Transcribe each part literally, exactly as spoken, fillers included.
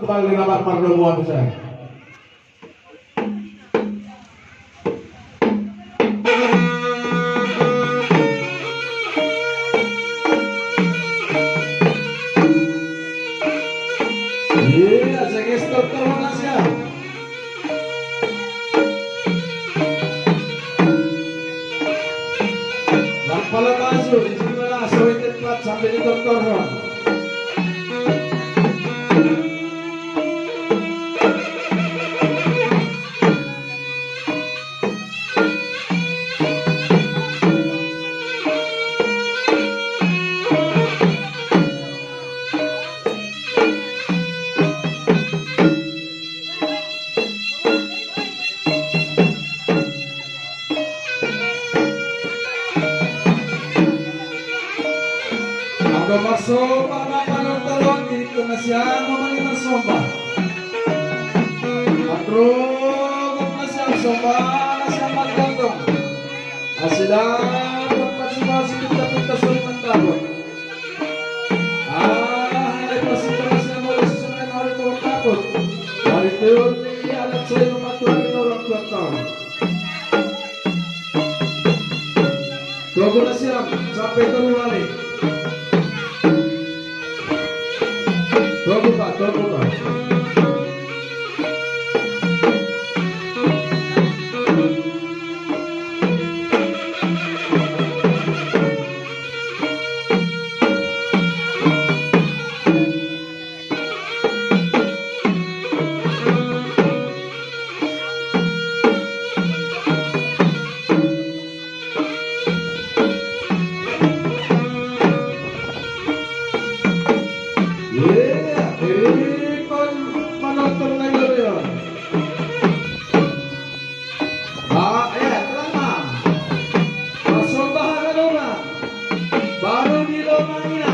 Balik na parlo mo ano siya. Iya, sige, stop ka muna siya. Nagpalataso, isip na lang, so itit pat, sabi ni Doktor Ron. Ang masomba na panontalon, dito na siya, mamali masomba. Ang rugok na siya, somba na siya magdangdong. Asila, pagpasibasi, kita-kita, soy mantapon. Ah, ay pasita na siya, mula sa sunay, mula sa tapon. Balik na yun, alat sa'yo, matuloy na orang tuwang tao. Togo na siya, sampai tolu wali. Togo pa, togo pa. Iya, ini kon penonton lagi ya. Ba, eh, tenang, Mang. Masomba ka, Mang. Baru di lo, Mang, ina.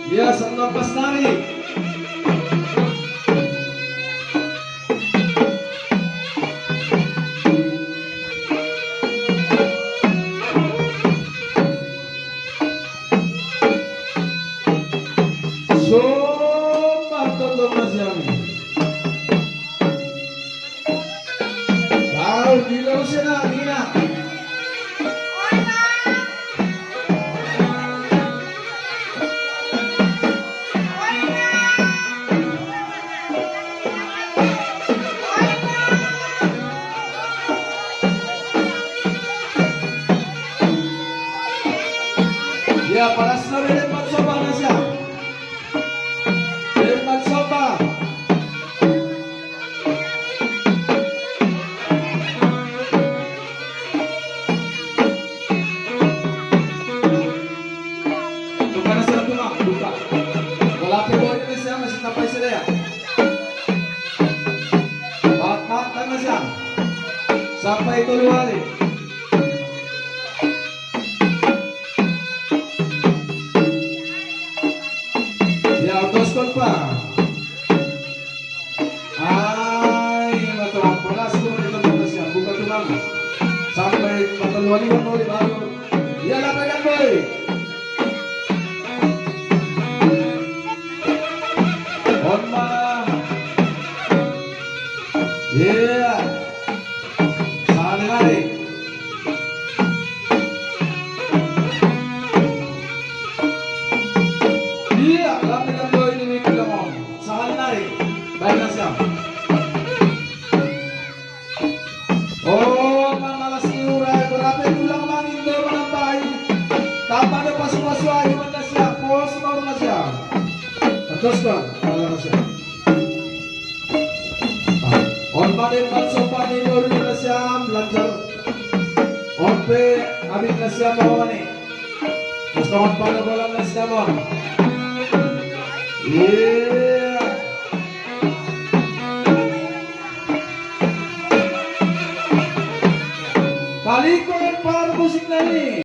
Iya, senang pas nari. Somba tondo masyami. Tahu di lo sena, Nina. Ya, paras na rin ang pagsawa na siya. Rin pagsawa. Buka na sila, buka, buka. Wala pa po rin siya, mas tapay sila yan. Bakbak na siya. Sampai tolu wali. Ya, dos gol pa. Ay, matuang palas ko, ito na siya. Buka ito naman. Sampai patalo wali, wali, baru. Ya, lapagan, boy. Honma. Yeah. Sali lagi. Iya, lapagan, boy, ini Pilamon. Sali lagi. Baik na siya. Oh, mamalas ni Uray, berapa tulang mangin do manampai. Tapa do pasu-pasu ayu mana siap, pos mau mana siap. Terus kan, kalau mana siap. Ah, on pa din man somba ni Boru na siya, lancar. On pe, abin na siya, bawa ni. Mas kawan pa na bola na siya, bawa. Yeah. Palikon para musik na ni.